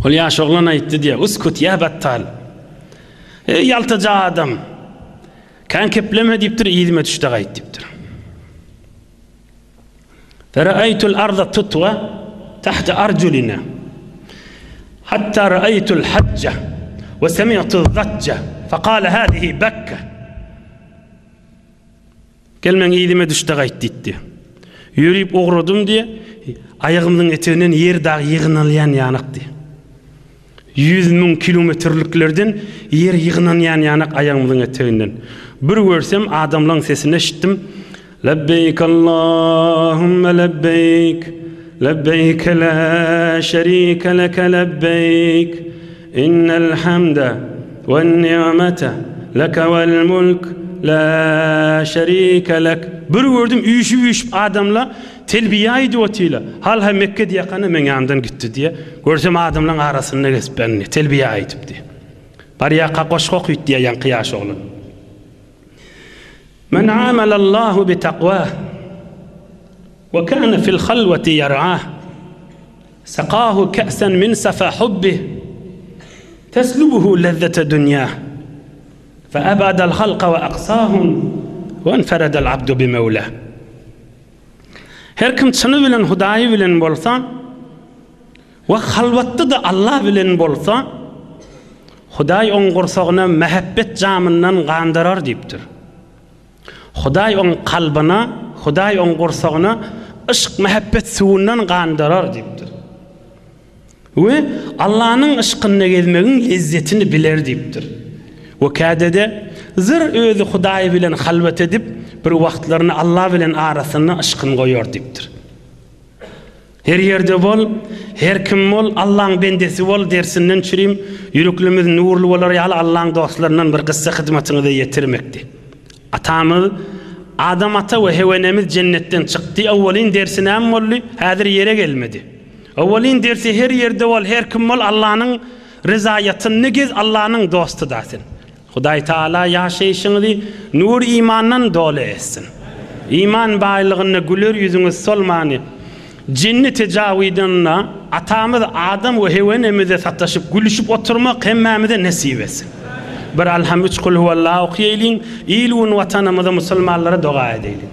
Ol ýaş oglan aýtdy diýýär, Uskut ýa battal. Eý, ýaltaja adam! Kän kepleme diýipdir, yzyma düş-de gaýt diýipdir. Fera'aytul arda tutwa tahta arjulina. Hatta ra'aytul hajja we semi'tu zatja faqala hadihi Bakka. Gel meň yzyma düş-de gaýt diýipdi. Ýörüp ugradym diýe, aýagymyzyň eteginden ýer dag ýygnalýan ýanak diýe. 100 mün kilometrliklerden ýer ýygnanýan ýanak aýagymyzyň eteginden. Bir görsem adamlaň sesini eşitdim. Lebbeýk Allahümme lebbeýk, lebbeýk la şerike leke lebbeýk, innel hamde wen ni'mete leke vel mulk la şerike lek. Bir gördüm üýşüp-üýşüp adamla telbiýe aýdyp otyla. Hal-ha Mekge diýakana meň ýanymdan gitdi diýe. Görsem adamlaň arasynda gezip indi telbiýe aýdyp diýe. Barýaka goşgy okyt diýe ýaňky ýaş oglan. Men amalallahu bi takwah we kana fil halwati ýar'ah sakahu ka'san min safa hubbih teslubuhu lezzete dunýah fe abadal halka we aksahum we enferedel abdu bi mewlah. Her kim çyny bilen Hudaýy bilen bolsa we halwatda-da Allah bilen bolsa, Hudaý oň gursagyna mähebbet jamyndan gandyrar diýipdir. Hudaý oň kalbyna, Hudaý oň gursagyna yşk-mähebbet suwundan gandyrar diýipdir. We Allanyň yşkynda gezmegiň lezzetini biler diýipdir. We käde-de zyr özi Hudaý bilen halwat edip, bir wagtlaryny Alla bilen arasynda yşkyny goýar diýipdir. Her ýerde bol, her kim bol, Allaň bendesi bol dersinden çürim, ýüreklimiz nurly bolar ýaly Allaň dostlaryndan bir gyssa hyzmatyňyza ýetirmekdi. Atamyz Adam ata we Hew enemiz jennetden çykdy, owwalyn dersi näme boldy? Häzir ýere gelmedi. Owwalyn dersi her ýerde bol, her kim bol Allanyň rezaýatynda gez, Allanyň dostuda sen. Hudaý Taala ýaşaýşyňyzy nur imandan doly etsin. Iman baýlygynda güler ýüzüňiz solmany, jenneti jawidanda atamyz Adam we Hew enemize sataşyp gülüşip oturmak hemmämize nesip etsin. Bir Alham üç Kulhuwallah okýaýlyň, il-gün watanymyza musulmanlara doga edeýliň.